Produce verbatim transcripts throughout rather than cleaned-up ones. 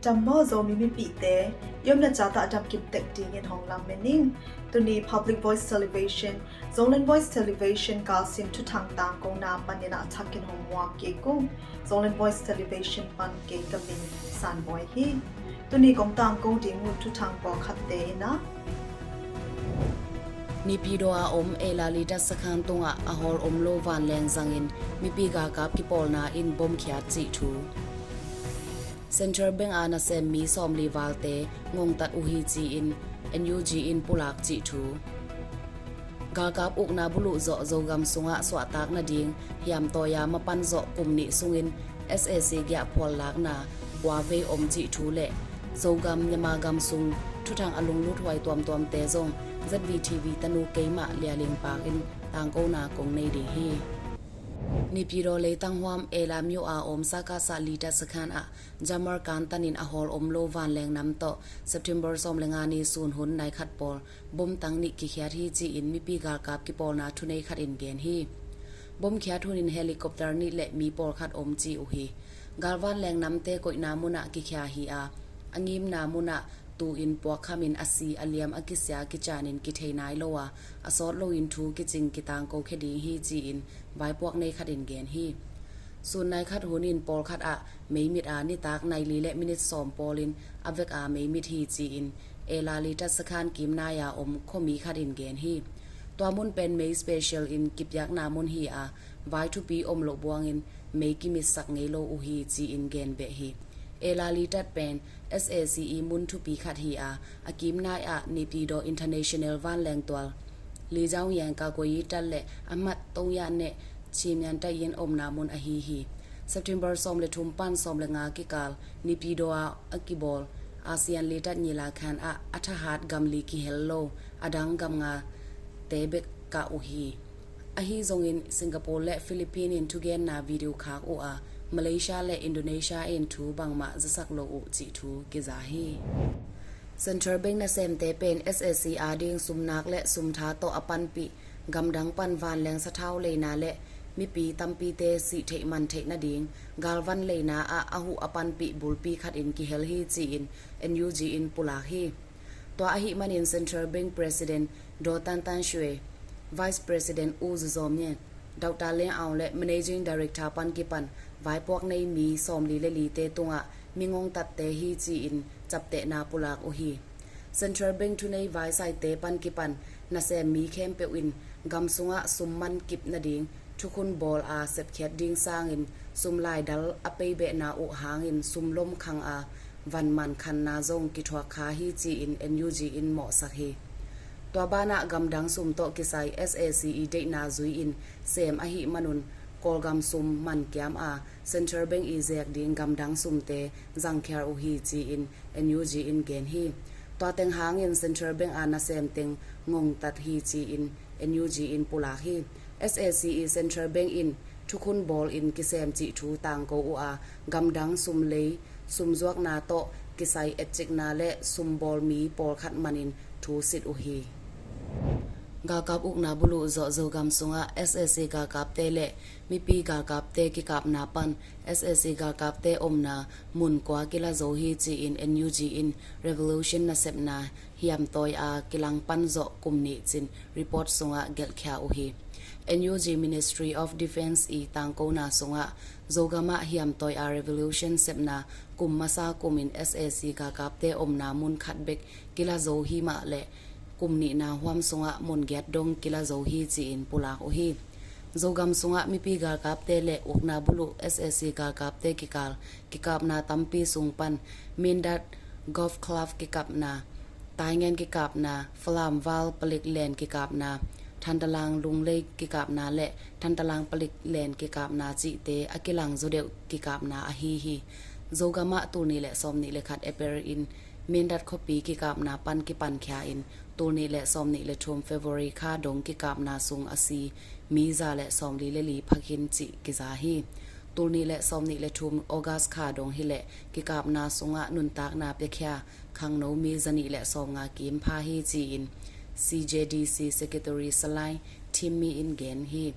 Dam maw Zomi mipihte, i omna chatah a damkim tek dingin hong lamen ing. Tuni Public Voice Television, Zoland Voice Television galsim thuthang tangkona panin a thakin hong muak kik ung. Zoland Voice Television pan kei ka min Sanbawi hi. Tuni kong tangko ding uh thuthang pawlkhatte in ah, Naypyidaw a om Air Lalitat sakhan tungah a hawl om lo vanleng zangin mipi galkap kipawlna in bom khiat cih thu. Central Bank a nasem mi sawmli valte ngongtat uh hi ci-in N U G in pulak cih thu. Galkap ukna buluh zawh Zogam sungah suahtak nading hiamtawi a mapan zawh kum nih sungin S A C giahphual lakna kua vei om cih thu le Zogam Myanmar gam sung thuthang a lunglut huai tuamtuamte zong Z V T V tanu keimah Lia Ling Pak in tangkona kong nei ding hi. Naypyidaw leitang huam Air Lamyo a om Sakasa Litat sakhan ah Jamar kantanin a hawl om lo vanleng nam tawh September sawm le nga ni sun hun nai khat pawl bom tang nih kikhiat hi ci-in mipi galkap kipawlna thunei khat in gen hi. Bom khiat hunin helicopter nih le mi pawlkhat om ci uh hi. Galvanleng namte koihna munah kikhia hi a, a ngimna munah tu-in puakkhamin a si a liam a kisia kicanin kithei nai lo a, a sawt loin thu kicing kitangko khia ding hi ci-in vaipuak nei khat in gen hi. Sun nai khat hunin pawlkhat ah meimit a nitak nai li le minit sawm pawlin a vek a meimit hi ci-in Air Lalitat sakhan kimnai a om khuami khat in gen hi. Tua mun pen mei special in kipiakna mun hi a, vai thupi om loh buangin mei kimitsak ngei lo uh hi ci-in gen beh hi. Air Lalitat pen S A C i mun thupi khat hi a, a kimnai ah Naypyidaw International vanleng tual Lijaung Yang Kagoyi tat le Ahmad Tongya Neh Chimyan tat in omna mun ahi hi. September sawm le thum pan sawm le nga kikal Naypyidaw a a kibawl ASEAN Litat Nyilakan ah a thahat gam li kihel lo a dang gam nga te bek kah uh hi. Ahi zongin Singapore le Philippines in thugenna video khak uh a, Malaysia le Indonesia in thu bangmah zasak lo uh cih thu kiza hi. Central Bank nasemte pen S A C ading sumnak le sumtha tawh a panpih gamdang pan vanleng sathau leina le mipi tampite sih theih man theih nading galvan leina ah a huh a panpih bulpi khatin kihel hi ci-in N U G in pulak hi. Tua ahih manin Central Bank President Daw Tan Tan Shwe, Vice President U Zazaw Myen, Doctor Lin Aung le Managing Director pan kipan vaipuak nei mi sawmli le lite tungah mi ngongtatte hi ci-in captehna pulak uh hi. Central Bank thunei vaisaite pan kipan nasem mi khempeuh in gam sungah sum man kip nading thukhun bawl a sepkhiat ding sangin sum laidal a peibehna uh hangin sum lom khang a van man khanna zong kithuak kha hi ci-in N U G in mawhsak hi. Tua banah gamdang sum tawh kisai S A C i deihna zui-in sem ahih manun Kawlgam sum man kiam a Central Bank i zek ding gamdang sumte zangkhiar uh hi ci-in N U G in gen hi. Tua teng hangin Central Bank a nasem teng ngongtat hi ci-in N U G in pulak hi. S A C i Central Bank in thukhun bawl in kisem cih thu tangko uh a, gamdang sum lei, sum zuakna tawh kisai etcikna le sum bawl mi pawlkhat manin thu sit uh hi. Galkap ukna buluh zawh Zogam sungah S A C galkapte le mipi galkapte kikapna pan S A C galkapte omna mun kua kila zo hi ci-in N U G in revolution nasepna hiamtawi a kilang pan zawh kum nih cin report sungah gelhkhia uh hi. N U G Ministry of Defence i tangkona sungah Zogam ah hiamtawi a revolution sepna kum masa kumin S A C galkapte omna mun khat bek kila zo hi mah le kum nihna huam sungah mun giat dong kila zo hi ci-in pulak uh hi. Zogam sungah mipi galkapte le ukna buluh S A C galkapte kikal kikapna tampi sung pan Mindat Golf Club kikapna, Taingen kikapna, Falam Val Palik Len kikapna, Thantalang Lunglei kikapna le Thantalang Palik Len kikapna cihte a kilang zaw deuh kikapna ahi hi. Zogam ah tul nih le sawm nih le khat April in Mindat khuapi kikapna pan kipankhia in tul nih le sawm nih le thum February kha dong kikapna sung a si mi za le sawmli le li phakhin cih kiza hi. Tul nih le sawm nih le thum August kha dong hileh kikapna sungah nuntakna piakhia khangno mi za nih le sawmnga kim pha hi ci-in C J D C Secretary Salai Thimmi in gen hi.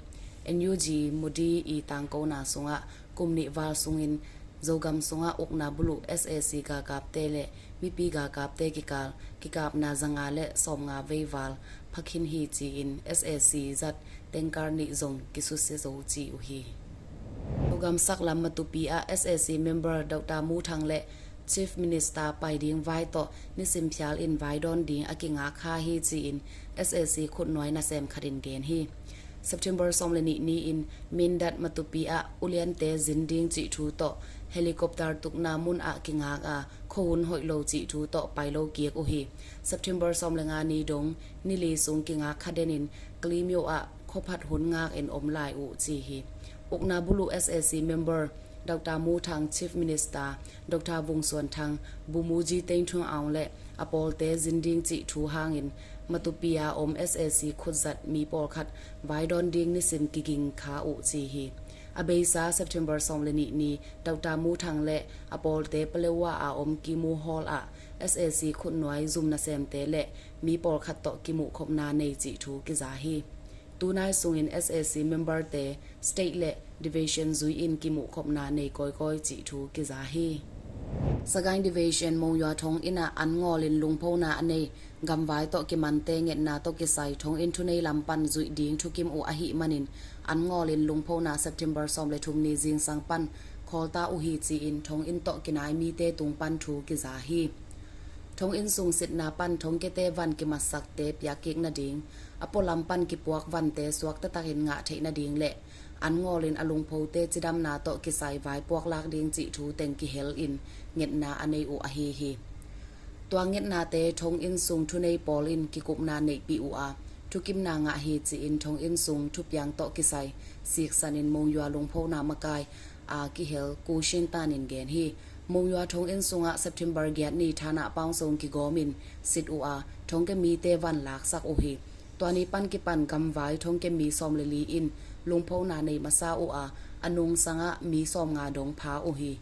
N U G Modi i tangkona sungah kum nih val sungin Zogam sungah ukna buluh S A C galkapte le mipi galkapte kikal kikapna zanga le sawmnga veival phakhin hi ci-in S A C zat tengkar nih zong kisusia zo ci uh hi. Zogam saklam Matupi ah S A C member Doctor Mu Thang le Chief Minister pai ding vai tawh nisim phial in vai dawn ding a kingak kha hi ci-in S A C khutnuai nasem khat in gen hi. September sawm le nih ni-in Mindat Matupi ah uliante zin ding cih thu tawh helicopter tukna mun ah kingak a, khuahun hoih lo cih thu tawh pai lo kik uh hi. September sawm le nga ni dong nili sung kingak kha denin Klimyo ah khuaphat hun ngak in om lai uh ci hi. Ukna buluh S A C member Doctor Mu Thang, Chief Minister Doctor Vung Suan Thang, Bumuji Tengthung Aung le a pawlte zin ding cih thu hangin Matupi a om S A C khutzat mi pawlkhat vai dawn ding nisim kiging kha uh ci hi. A beisa September sawm le nih ni Doctor Mu Thang le a pawlte Paletwa a om Kimu Hall ah S A C khutnuai zum nasemte le mi pawlkhat tawh kimuhkhopna nei cih thu kiza hi. Tunai sungin S A C memberte state le division zui in kimuhkhopna nei kawikawi cih thu kiza hi. Sagaing Division Monywa thong inn ah an ngawlin lungphona a nei gamvai tawh kimante ngetna tawh kisai thong inn thunei lam pan zuih ding thukim uh ahih manin an ngawlin lungphona September sawm le thum ni zingsang pan khawlta uh hi ci-in thong inn tawh kinai mite tung pan thu kiza hi. Thong inn sung sitna pan thongkiate van kimatsakte piak kik nading, a pualam pan kipuak vante suak taktakin ngah theih nading le an ngawlin a lungphote cidamna tawh kisai vai puak lak ding cih thu teng kihel in ngetna a nei uh ahi hi. Tua ngetnate thong inn sung thunei pawl in kikupna neihpih uh a, thukimna ngah hi ci-in thong inn sung thupiang tawh kisai siksanin Monywa lungphona makai a kihel Ku Shin Tan in gen hi. Monywa thong inn sungah September giat ni thanah paung sung kigawmin sit uh a, thongkia mite van laksak uh hi. Tua ni pan kipan gamvai thongkia mi sawm le li in lungphona nei masa uh a, a nungsangah mi sawmnga dong pha uh hi.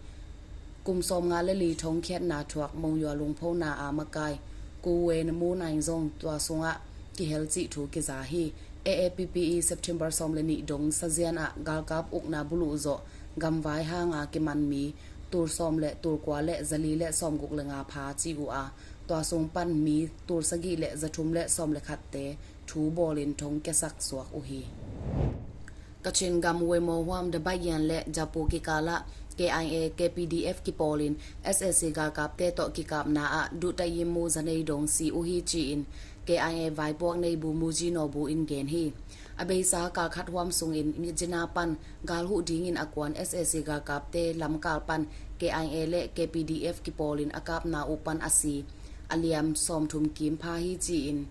Kum sawmnga le li thongkhiatna thuak Monywa lungphona a makai Ku Wen Mu Naing zong tua sungah kihel cih thu kiza hi. A A P P in September sawm le nih dong sazian ah galkap ukna buluh zawh gamvai hanga kiman mi tul sawm le tul kua le zali le sawmguk le nga pha ci uh a, tua sung pan mi tul sagih le zathum le sawm le khatte thu bawlin thongkiasak suak uh hi. Kachin gam Wemo huam Dabayan le Japu kikalah K I A K P D F kipawlin S A C galkapte tawh kikapna ah duhtah yimmu zanei dong si uh hi ci-in K I A vaipuak nei Bumuji Nobu in gen hi. A beisa kalkhat huam sungin Myitkyina pan galhuh dingin a kuan S A C galkapte lamkal pan K I A le K P D F kipawlin a kapna uh pan a si a liam sawmthum kim pha hi ci-in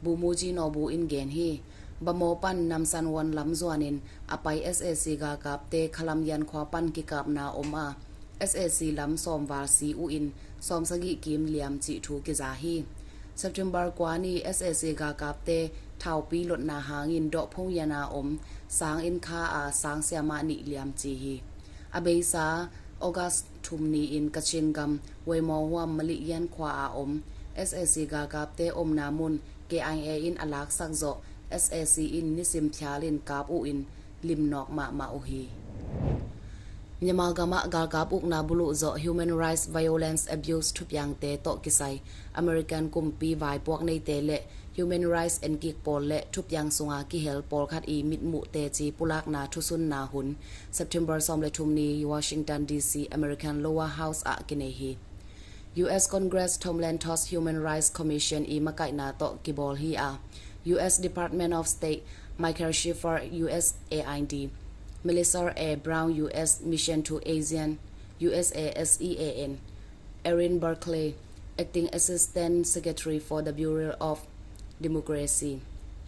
Bumuji Nobu in gen hi. Bamaw pan Namsan Wan lam zuanin a pai S A C galkapte Khalam Yan khua pan kikapna om a, S A C lam sawmval si uh in sawmsagih kim liam cih thu kiza hi. September kua ni S A C galkapte thaupi lotna hangin Dawhphung Yan a om sang inn kha a sang siamah nih liam ci hi. A beisa August thum ni-in Kachin gam Wemo huam Malih Yan khua a om S A C galkapte omna mun K I A in a laksak zawh S A C in nisim phialin kap uh in limnawk mahmah uh hi. Myanmar gamah galkap ukna buluh zawh human rights violence abuse thupiangte tawh kisai American kumpi vaipuak neite le human rights enkik pawl le thupiang sunga kihel pawlkhat i mitmuh teci pulakna thusunna hun September sawm le thum ni Washington D C American Lower House ah kinei hi. U S Congress Tom Lantos Human Rights Commission i makaihna tawh kibawl hi a, U S Department of State Michael Schiffer U S A I D, Melissa A Brown U S Mission to ASEAN, U S A S E A N, Erin Barclay Acting Assistant Secretary for the Bureau of Democracy,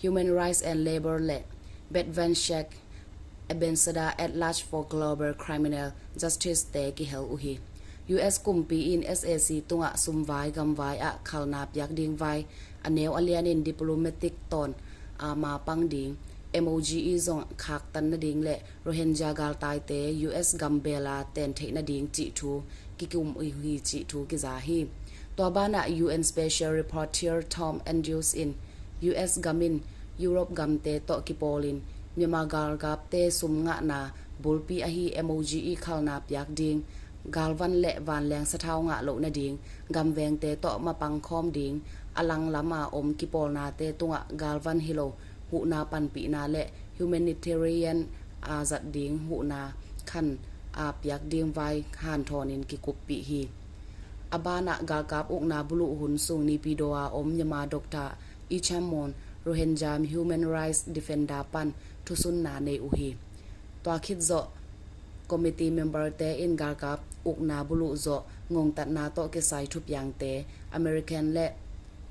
Human Rights and Labor le Bert Van Schaack Ambassador at Large for Global Criminal Justice te kihel uh hi. U S kumpi in S A C tungah sumvai gamvai ah khalna piak ding vai a neu a lianin diplomatic tawn a mapang ding M O G E zong khaktan nading le Rohingya galtaite U S gambela ten theih nading cih thu kikum uh hi cih thu kiza hi. Tua banah U N Special Rapporteur Tom Andrews in U S gam in Europe gamte tawh kipawlin Myanmar galkapte sum ngahna bulpi ahi M O G E khalna piak ding galvan le vanleng sathau ngah loh nading, gamvengte tawh mapang khawm ding, a langlam a om kipawlnate tungah galvan hi lo huhna panpihna le humanitarian a zat ding huhna khan a piak ding vai hanthawnin kikuppih hi. A banah galkap ukna buluh hun sung Naypyidaw a om Myanmar Doctor Ichamon, Rohingya human rights defender pan thusunna nei uh hi. Tua khit zawh committee member-te in galkap ukna buluh zawh ngongtatna tawh kisai thupiangte American le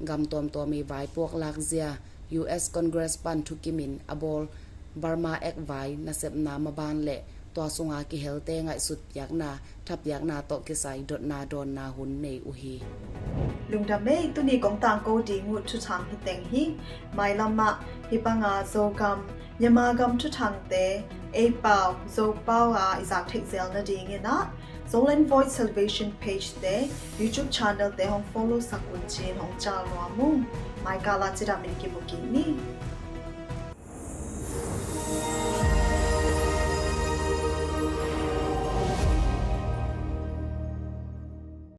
gam tuamtuam i vaipuak lakzia U S Congress pan thukimin a bawl Burma Act vai nasepna maban le tua sunga kihelte ngaihsut piakna thapiakna tawh kisai dotna dawnna hun nei uh hi. Lungdam ei, tuni kong tangko ding uh thuthang hi teng hi. Mailam ah hih banga Zogam, Myanmar gam thuthangte ei pau Zopau a i zak theih zel nadingin ah Zoland Voice Salvation Page te, YouTube channel te hong follow sak un ci-in hong chal nuam ung. Maikal ah cidam in kimu kik ni.